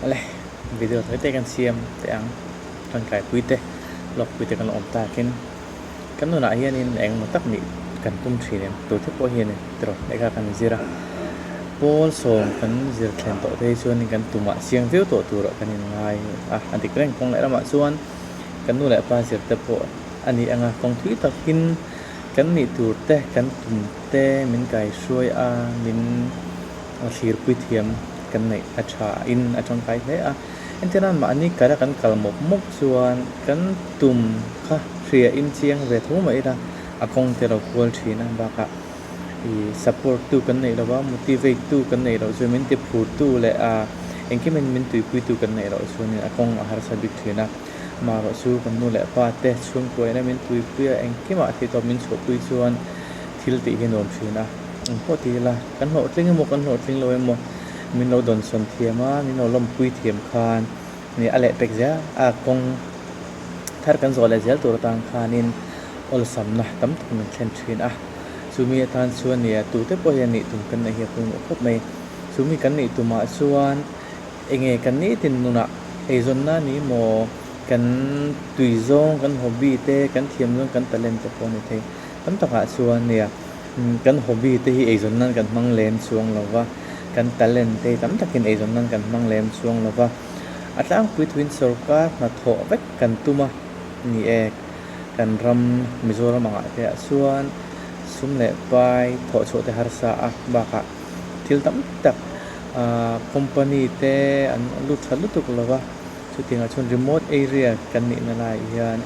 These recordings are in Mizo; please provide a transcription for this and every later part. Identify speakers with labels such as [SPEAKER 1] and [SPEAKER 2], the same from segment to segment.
[SPEAKER 1] Awle, video tawi te kan siam teh ang, tangkaipui te, lawkpui te kan la awm takin kan nunah hianin engemaw tak nih kan tum thin em? Tute pawh hianin tiraw lehkha kan zir a, pawl sawm kan zir thlen tawh te hi chuanin kan tumah chiang viau tawh turah kan inngai a, a dik reng kawng leh lamah chuan kan nu leh pa zir te pawh a ni ang a, kawng thui takin kan nih tur te kan tum te min kaihruai a, min thlirpui thiam kan neih a tha in a tangkai hle a. Entirna mahni kala kan kal mawp mawp chuan kan tum kha hria in chiang ve tho mai ila a kawng te lo kual thin a bakah ih support tu kan neih loh a motivate tu kan neih loh chuan min ti phur tu leh a engkim in min tuipui tu kan neih loh chuanin a kawng a harsa bik thin a. Amaherawh chu kan nu leh pa te chhungkuain a min tuipui a engkimah theihtawp min chhuahpui chuan thil tih hi nuam thin a. Engpawh ti ila, kan hlawhtling emaw kan hlawhtling lo emaw min lo dawnsawn thiam a, min lo lawmpui thiam khan nih a lehpek zel a, kawng thar kan zawh leh zel tur atan khanin awlsamna tam tak min thlen thin a. Chumi atan chuan nia tute pawh hian nih tum kan neih hi a pawimawh khawp mai. Chumi kan nih tumah chuan enge kan nitin nunah eizawnna ni maw kan tui zawng, kan hobby te, kan thiam zawng, kan talent te pawh a ni thei. Tam takah chuan nia. Kan hobby te hi eizawn nan kan hmang lem chuang lo va, kan talent te hi tam takin eizawn nan kan hmang lem chuang lo va. A tlangpui thuin sorkar hnathawh vek kan tum a ni e. Kan ram Mizoram angah te ah chuan sum leh pai thawh chhuah te harsa a bakah thil tam tak ahh company te an lut tha lutuk lo va, chutiangah chuan remote area kan nihna laiah hian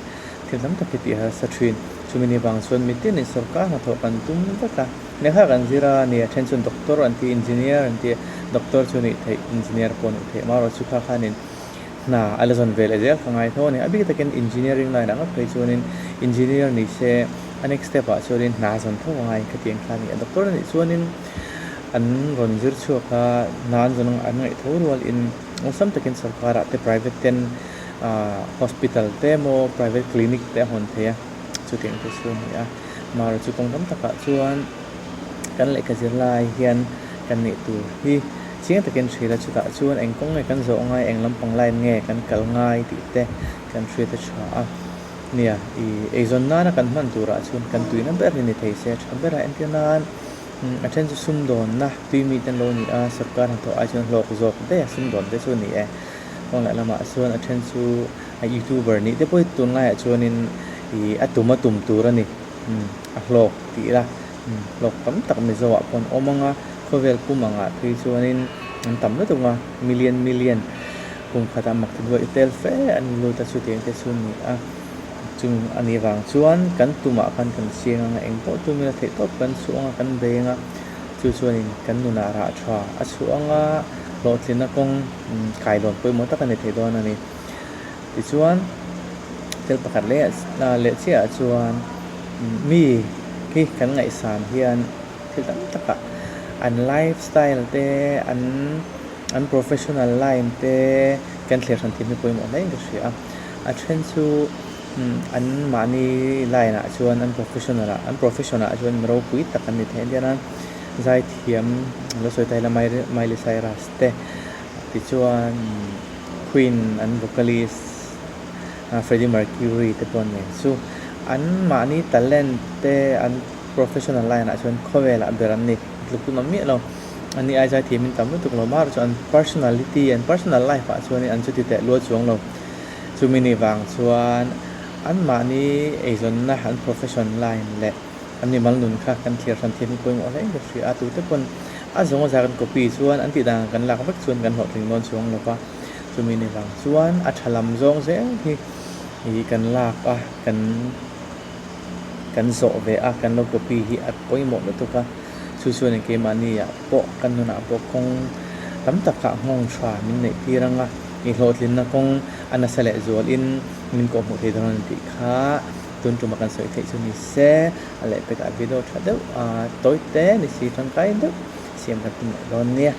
[SPEAKER 1] thil tam tak hi tih harsa thin. Chumi ni vang chuan mitinin sorkar hnathawh kan tum vek a, lehkha kan zir a ni a then chuan doctor an ti engineer an ti a, doctor chu nih theih engineer pawh nih theih amaherawh chu kha khanin hna a la zawn ve leh zel ka ngai tho a ni. A bik takin engineering line ah ngawt phei chuanin engineer ni se a next step ah chuanin hna a zawn tho a ngai khatiang kha a ni a, doctor a nih chuanin an rawn zir chhuak a hna an zawn an ngaih tho rualin awlsam takin sorkar ah te private ten ahh hospital te emaw private clinic te a hawn thei a chutiang te chu a ni a amaherawhchu chu kawng tam takah chuan kan lehkha zir lai hian kan neih tur hi chiang takin hrilh a chutah chuan eng kawng nge kan zawh ngai eng lampang line nge kan kal ngai tih te kan hriat a tha a nia ih eizawn nana kan hman turah chuan kan tuina ber hi ni thei se a tha ber a entir nan a then chu sumdawnna tui mite an lo ni a sorkar hnathawh ai chuan hlawk zawk daih a sumdawn te chu a ni e. Kawng leh lamah chuan a then chu a youtuber nih te pawh hi tunlaiah chuanin ih a tum a tum tur a ni umm a hlawk tih ila umm hlawk tam tak Mizo ah pawh an awm ang a khawvel pum angah phei chuanin an tam lutuk a million million kum khatah mak ti duai tel fe an lut a chutiang te chu a ni a chung a nih vang chuan kan tumah khan kan chiang ang a engpawh tum ila theihtawp kan chhuah ang a kan bei ang a chu chuanin kan nunah rah tha a chhuah ang a hlawhtlinna kawng kailawn pawimawh tak a ni thei dawn a ni. Tichuan thil pakhat leh leh chiahah chuan mi hi kan ngaihsan hian thil tam takah an life style te an an professional line te kan thlir hran thiam hi pawimawh hle in ka hria a. A then chu an mahni line ah chuan an professional ah an profession ah chuan mi ropui tak an ni thei a nia zaithiam lo sawi ta ila Miley Cyrus te tichuan Queen an vocalist Freddie Mercury te pawh an nei chu an mahni talent te an professional line ah chuan khawvel ah ber an ni tluk tum ang miah lo ani ai zaithiam in tam lutuk lo mar chu an personality an personal life ah chuan an chuti teh luat chuang lo chumi ni vang chuan an mahni eizawnna an profession line leh An mimal nun kha kan thlir hran thiam hi pawimawh hle in ka hria a, tute pawn a zawng a zar kan copy chuan an tih dan kan lak vek chuan kan hlawhtling dawn chuang lo va, chumi ni vang chuan a tha lam zawng zel hi ih kan lak a, kan kan zawh ve a, kan lo copy hi a pawimawh lutuk a, chu chuan in keimahni ah pawh kan nunah pawh kawng tam takah nghawng tha min neih tir ang a, ih hlawhtlinna kawng a nasa leh zual in min kawhhmuh thei dawn a ni tih kha. Tun tuma kan sawi theih chu ni se, a lehpekah video tha deuh a tawi te ni si tangkai deuh siam kan tum leh dawn nia.